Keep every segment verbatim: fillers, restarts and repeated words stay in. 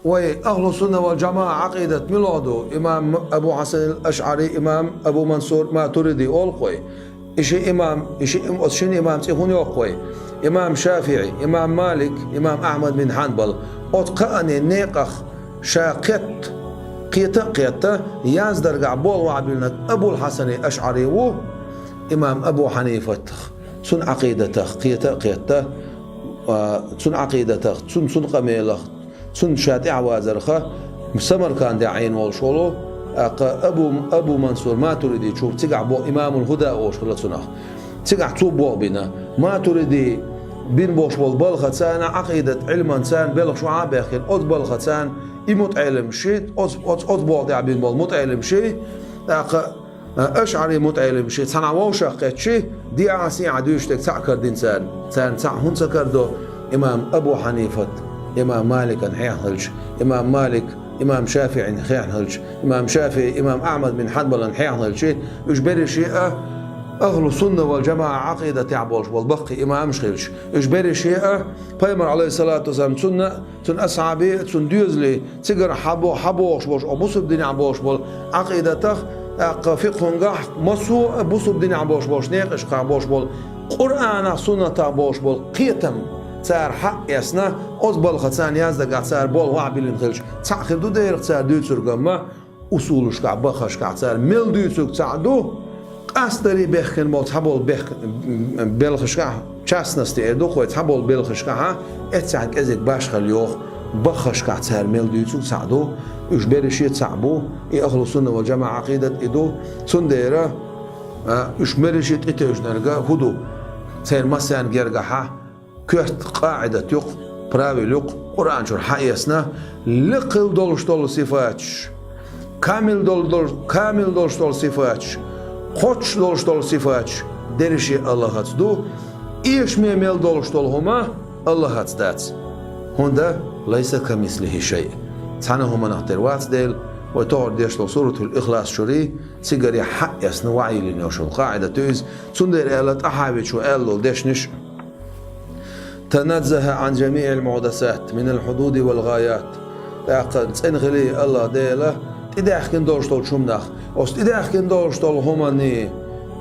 Вай ахлу сунна вал жамаӀа Ӏакъидат муьлха ду? Имам Абу Хьасан ал-АшӀари, имам Абу Мансур Матуриди олу-кх вай. И ши имам, и ши им-, оцу шина имам цӀе хӀунда йоккху вай? Имам ШафиӀи, имам Малик, имам Ахьмад бин Хьанбал. Оцу кхаанан некъах ша кхетта, кхета а кхетта, яздаргахь болх охьабиллинарг Абул Хьасани АшӀари ву, имам Абу Хьанифатах, цуьнан Ӏакъидатах кхета а кхетта, а, цуьнан Ӏакъидатах, цуьнан, цуьнан къамелах, цуьнан ша тӀаьхьавазарха Самаркандехь Ӏийна волуш волу, тӀаккха Абу, Абу Мансур Матуридичу цигахь бо-, имамул хӀуда олуш хилла цунах. Цигахь цо болх бина. Матуриди бина болуш болу балхаца, Ӏакъидат Ӏилманца белхаш охьа а баьхкина, оцу балхаца и мутаӀеллимаш, оцу, оцу, оцу болх тӀехь бина болу мутаӀеллимаш, тӀаккха АшӀари мутаӀеллимаш цхьана вовшах кхетча, дехьа-сехьа дуьйцуш дерг цхьаъ карадина царна. Царна цхьаъ хӀунда ца карадо? Имам Абу Хьанифат, имам Маликан хьехна хилча, имам Малик, имам ШафиӀин хьехна хилча, имам ШафиӀи, имам Ахьмад бин Хьанбалан хьехна хилча, уьш берриш а ахлу сунна вал жамаӀа Ӏакъидатехь болуш болу баккхий имамаш хилча, уьш берриш а Пайхамар, Ӏалайхиссалату вассалам, цунна, цуьнан асхьабий, цуьнан доьзалий, цигара хьабо-, хьабогӀуш болуш, оцу бусург динехь болуш болу Ӏакъидатах, тӀаккха фикъхӀунгахь, массо а бусург динехь болуш болуш, некъашкахь болуш болу, Къуръанах, суннатах болуш болу кхетам цара хьаэцна, оцу балхаца, яздаргахь цара болх охьабиллина хилча, цхьаъ хир ду дера цара дуьйцург, амма усулашкахь, баххашкахь цара мел дуьйцург цхьаъ ду, къастаре бехкина болу цхьаболу бех-, белхашкахь, частности эр ду-кх вай, цхьаболу белхашкахь эццехь кӀезиг башхалла йоху, баххашкахь цара мел дуьйцург цхьаъ ду, уьш берриш а цхьаъ бу, и ахлу сунна вал жамаӀа Ӏакъидат и ду, цундела, а, уьш берриш а тӀетевжинарг хӀун ду? Церан массарна гергахь коьрта къаӀидат ю-кх, правил ю-кх, Къуръан чуьра хьаэцна, лекха долуш долу сифаташ, камил долу, долу, камил долуш долу сифаташ, кхоччуш долуш долу сифаташ дерриш а АллахӀаца ду, эшаме мел долуш долу хӀума АллахӀаца дац. ХӀунда, лайса камислихӀи шайъ. Цхьана хӀуманах тера вац Дела, вай тохара деш долу Суратул Ихлас чуьра цигара хьаэцна ваӀий лина йолуш йолу къаӀидат ю иза, цундела аьлла ТӀахьавичо аьлла долу дешнаш: «Таназзаха Ӏан жамиӀил мухьдасат минал хьудуди вал гӀаят». ТӀаккха цӀена хили АллахӀ Дела тӀедаьхкина долуш долчу хӀуманах, оцу тӀедаьхкина долуш долу хӀуманний,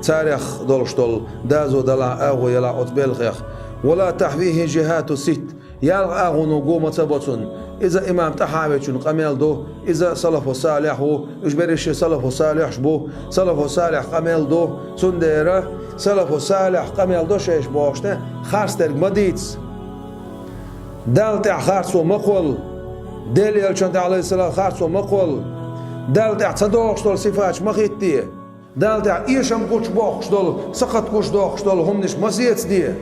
царех долуш долу доза далахь, агӀо ялахь оцу белхех. «Ва ла тахьвихӀи жихӀату ситт». Ялх агӀоно го ма ца бо цунна. Иза имам ТӀахьавичун къамел ду, иза салафу салихь ву, уьш берриш а салафу салихьаш бу, салафу салихь къамел ду, цундела салафу салихь къамел до шайша бохуш тӀе харц дерг ма дийца. Далла тӀехь харцо ма кхолла, Делан элчан тӀехь, Ӏалайхиссалам, харцо ма кхолла, Далла тӀехь ца догӀуш долу сифаташ ма хӀиттаде. Далла тӀехь эшам гучубоккхуш долу, сакхат гучудоккхуш долу хӀуманаш ма сецаде.